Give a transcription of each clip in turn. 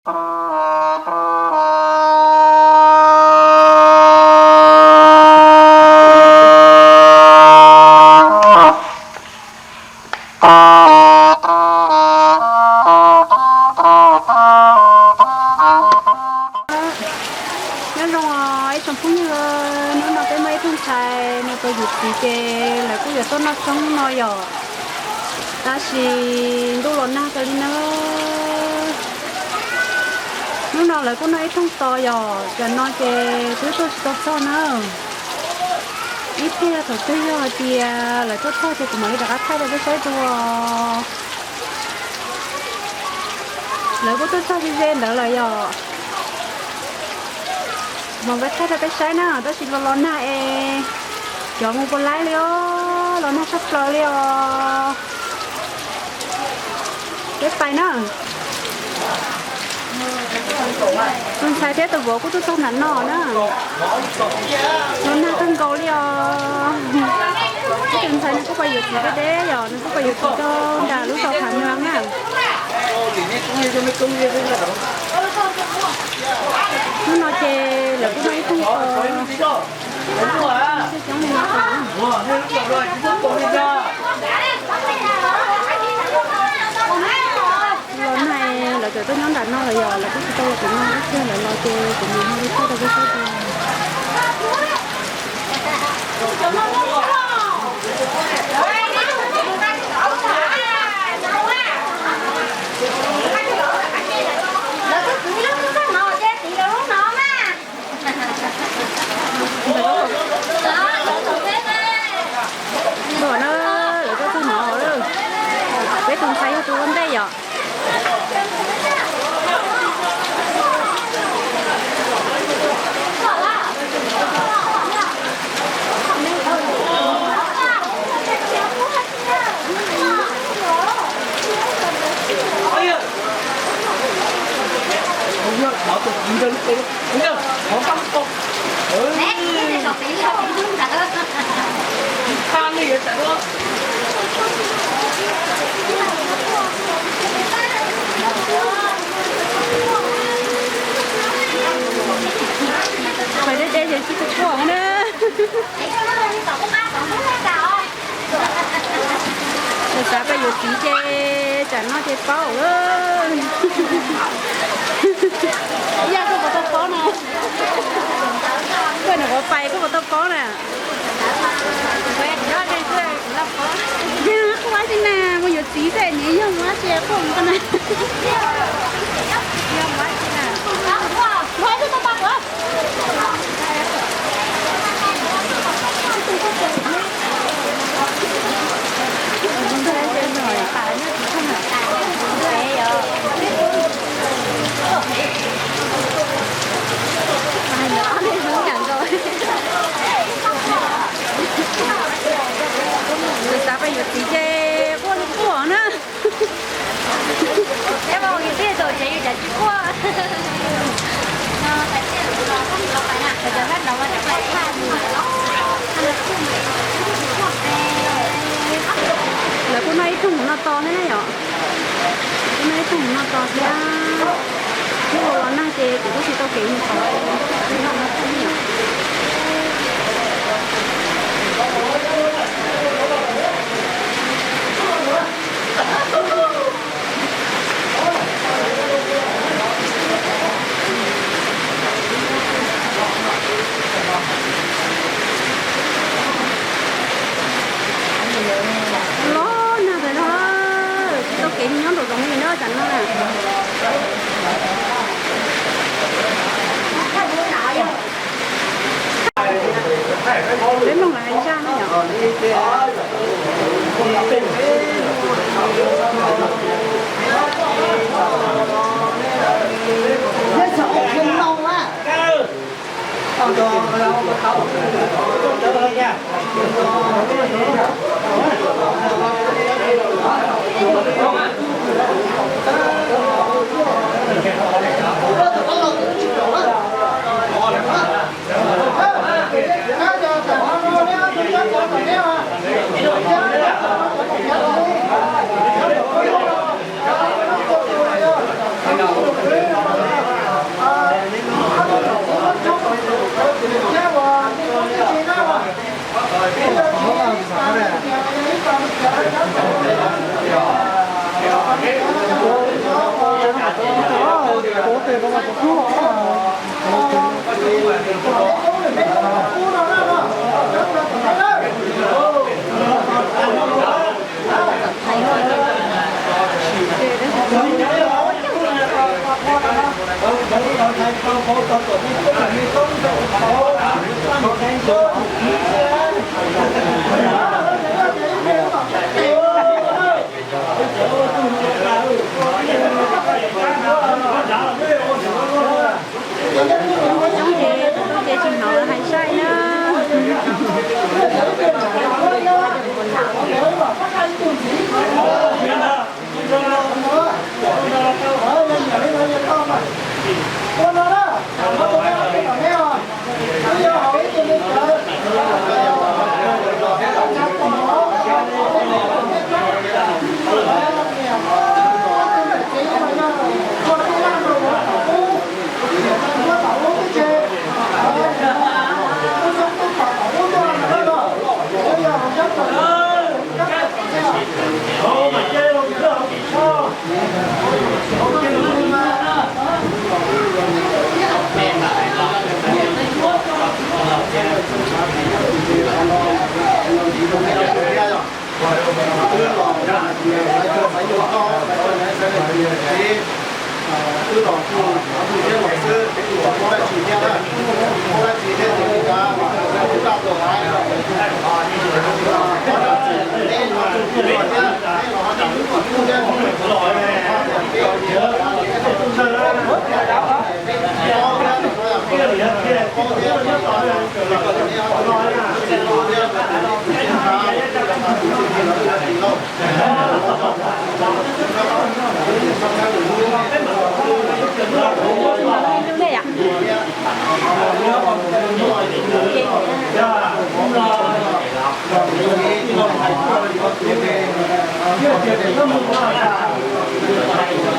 Nyob zoo ib tsoom phooj ywg, hnub no peb muaj ib tug ntxhais nws tau yuav txiv ces lawv kuj yuav tuaj noj xyoob no yom, tab sis ntuj los nag kawg li na. Hnub no lawv kuj noj ib thooj tos yom, tam no ces twb tuaj tsis tau txog na. Ib pliag thaum twg yog hais tias lawv tuaj txog ces kuv mam li rov qab thaij rau peb saib dua. Lawv kuj tuaj txog ze ze ntawd lawm yom. Kuv mam li thaij rau peb saib na, tab sis los los nag es cov mus puas laib li os, los nag tshaj plaws li os. Peb pais na. Tus ntxhais thiab tus vauv kuj tuaj txog nram no na. Los nag kawg nkaus li os. Tus ntxhais nws kuj pais yuav txiv deb deb yom, nws kuj pais yuav txiv rau nram lub zos Phav Nws na. Hnub no ces lawv kuj noj ib thooj tos. Los nag lawv cov tuaj nyob nram no lawm yom, lawv kuj tsis tau los pem no, ib pliag lawv los ces kuv mam li thaij rau peb saib dua. Tuaj na, lawv tuaj txog no lawm. Peb tus ntxhais yog tus ua ntej yom. Pais deb deb ces tsis tau quaj na. Nws xav pais yuav txiv ces tsam no ces paub lawm. Yog koj puas tau paub na? Koj nws qhuav pais koj puas tau paub na? Yog, quaj dab tsi na, mus yuav txiv xwb niam yog mus dab tsi quaj mus koj na. Nws xav pais yuav txiv ces quaj li quaj na. Peb mus ib pliag tau ces yus cas tsis quaj. Lawv kuj noj ib thooj hmoov noj tos thiab na yom. Kuj noj ib thooj hmoov noj tos thiab. Hnub no los nag ces kuv kuj tsis tau kev mus tod. Los nag tas zog, tsis tau kev mus nyob nraum zoov li na tsam no na. Peb mloog lawv hais zaj na yom. Coob ces tsis hnov lawv hais saib na.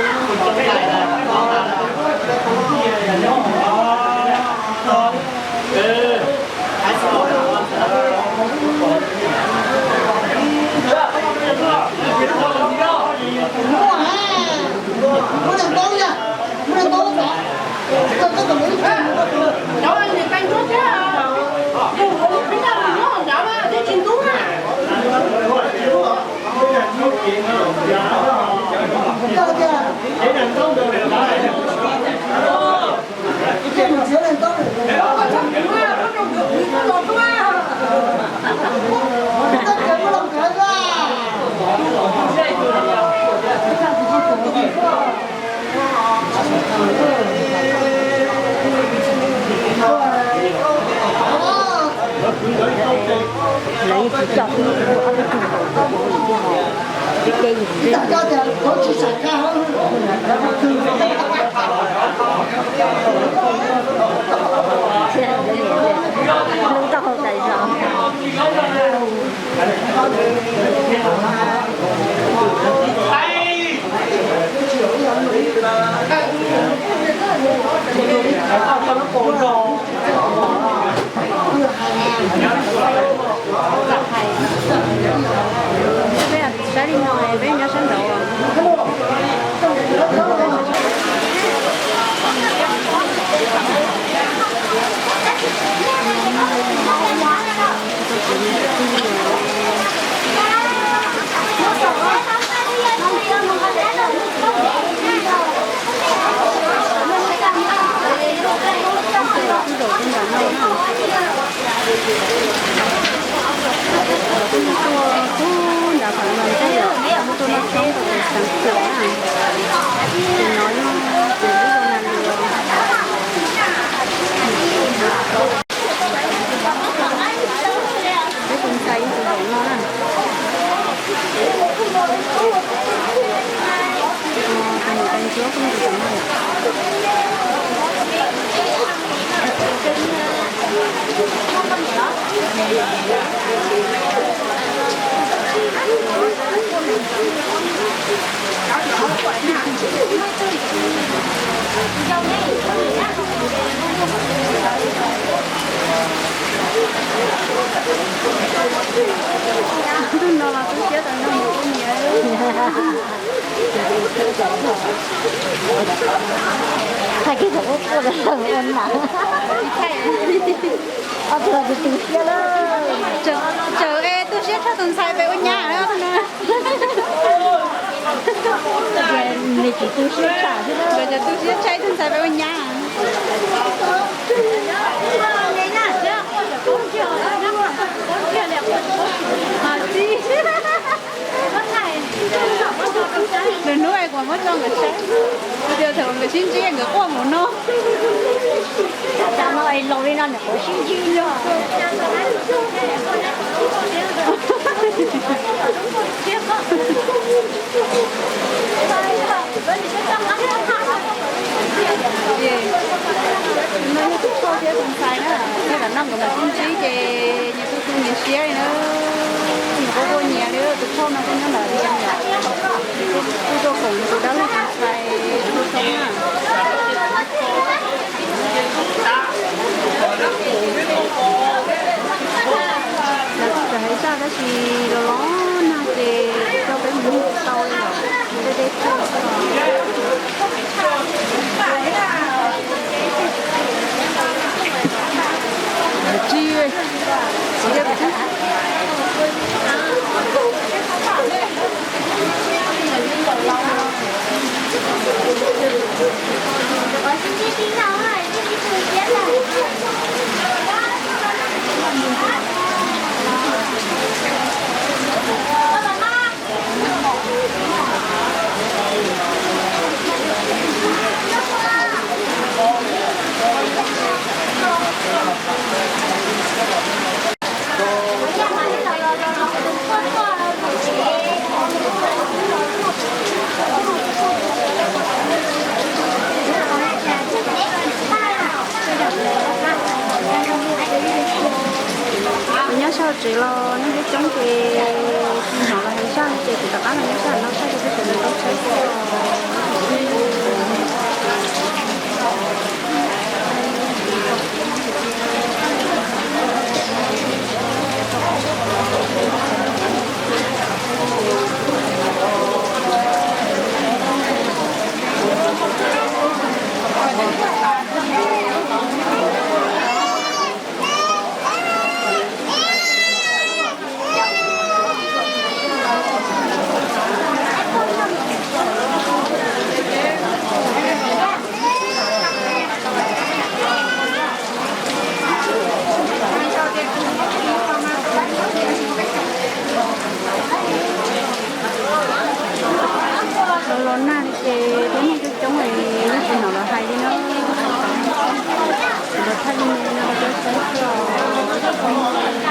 Lawv yeej tsis coj ib tug ob peb tug nkaus, ib ce yim xwb. Lub taub hau tas zog. Li no peb nyob sab nraud. Tuaj tub nrad thaum no thiab yom, tuaj noj tshoob rau tus xeev xeem na. Tus no yog tus lub zos Nas Luas. Peb tus ntxhais yog tus zaum no na. Tus niam tais ntsuab kuj yog tus zaum no yom. Tus no los tu siab tas nrog nws ua niam. Thaij kiag thaum ub quaj ua nas. Ob tug los tu siab lawm. Txawm es tu siab tshaj tus ntxhais pem ua nyab na. Nws tsis tu siab tshaj thiab, nkawd cov tu siab tshaj tus ntxhais pem ua nyab. Lwm hnub es kuv muab tso nkawd saib, tias thaum nkawd sib ntsib nkawd quaj mus no. Cas no es laus li no nws quav sib ntsib no. Ces no yog tus phauj thiab tus ntxhais na, yog tam no nkawd mam sib ntsib ces nyias tu tu nyias siab li na. Nyias quaj quaj nyias li, tus phauj no kuj nyob ntawm Liam, kuj tuaj koom tus dab laug tus ntxhais tu siab na. Lawv kuj tseem hais zaj tab sis los los nag ces coj peb mus tsis tau li lawm, deb deb tuaj xwb os. Tsis, tsis yog. Nyob sab hauv tsev los neeg coob coob ces tsis hnov lawv hais zaj li ces kuv rov qab los nyob sab hauv no thaij rau peb sawv daws tau saib xwb os. Los los nag li ces peb neeg coob coob es yeej tsis hnov lawv hais li na. Lawv thaij li no rau peb saib xwb os.